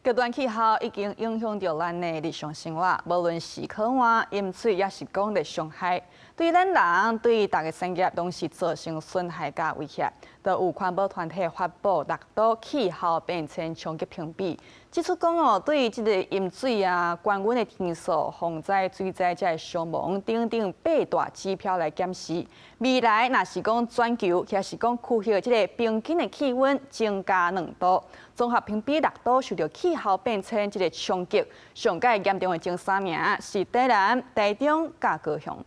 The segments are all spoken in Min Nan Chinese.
極端氣候已經影響著咱的日常生活，無論是渴旱、淹水，抑是講熱傷害，對咱人、對逐个產業，攏是造成損害佮威脅。都有環保團體發布六都氣候變遷衝擊評比，指出講哦，對這個淹水啊、高溫的天數、洪災、水災這个傷亡等等八大指標來檢視。未來若是講全球，抑是講區域這个平均的氣溫增加2度，綜合評比六都受著氣候變遷這个衝擊上蓋嚴重的前三名是台南、台中佮高雄。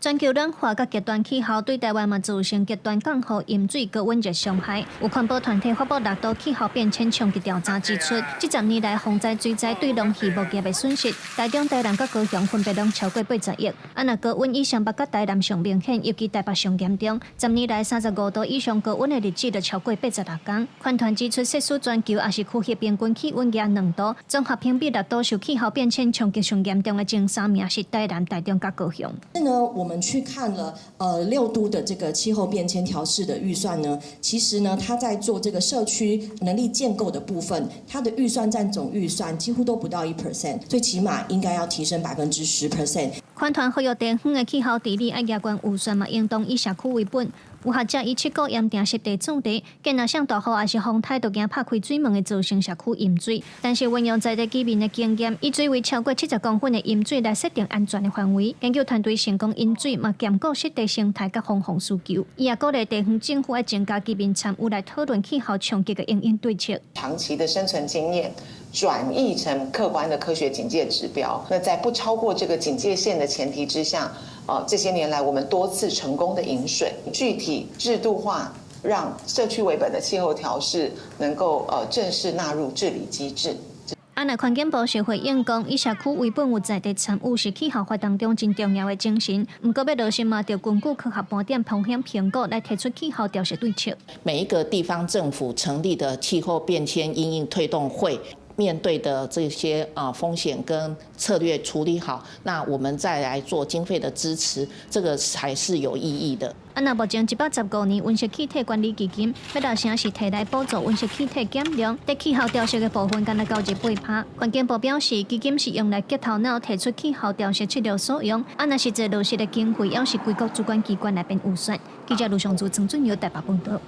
全球暖化佮極端氣候對台灣嘛造成極端降雨、淹水、高溫熱傷害。有環保團體發布六都氣候變遷衝擊調查，指出，這10年來洪災、水災對農漁牧業的損失，台中、台南佮高雄分別攏超過80億。啊，若高溫以雙北佮台南上明顯，尤其台北上嚴重。十年來35度以上高溫的日子就超過86工。環團指出，即使全球抑是區域平均氣溫加2度，綜合評比六都受氣候變遷衝擊上嚴重的前三名是台南、台中佮高雄。呢，我們去看了六都的這個氣候變遷調適的預算呢，其實呢，它在做這個社區能力建構的部分，它的預算佔總預算幾乎都不到1%，最起碼應該要提升10%。環團呼籲地方的氣候治理愛加懸預算嘛，應當以社區為本。有學者以七股鹽埕濕地做例，見若像大雨抑是風颱，就驚拍開水門會造成社區淹水。但是運用在地居民的經驗，以水位超過70公分的淹水來設定安全的範圍。研究團隊成功淹水，嘛兼顧濕地生態佮防洪需求。伊也鼓勵地方政府愛增加居民參與來討論氣候衝擊的因應對策。長期的生存經驗轉譯成客觀的科學警戒指標，那在不超過這個警戒線的前提之下，這些年來我們多次成功的引水，具體制度化，讓社區為本的氣候調適能夠正式納入治理機制。啊，若環境部是回應講，以社區為本有在地參與是氣候法當中真重要的精神。毋過欲落實嘛，著根據科學盤點風險評估來提出氣候調適對策。每一個地方政府成立的氣候變遷因應推動會，面對的這些啊風險跟策略處理好，那我們再來做經費的支持，這個才是有意義的。啊，那目前115年溫室氣體管理基金，欲六成是提來補助溫室氣體減量，佇氣候調適的部分，干焦98%。環境部表示，基金是用來結頭腦提出氣候調適策略所用，啊，若實際落實的經費，猶是歸國主管機關來編預算。記者盧尚祖、曾俊尧台北報導。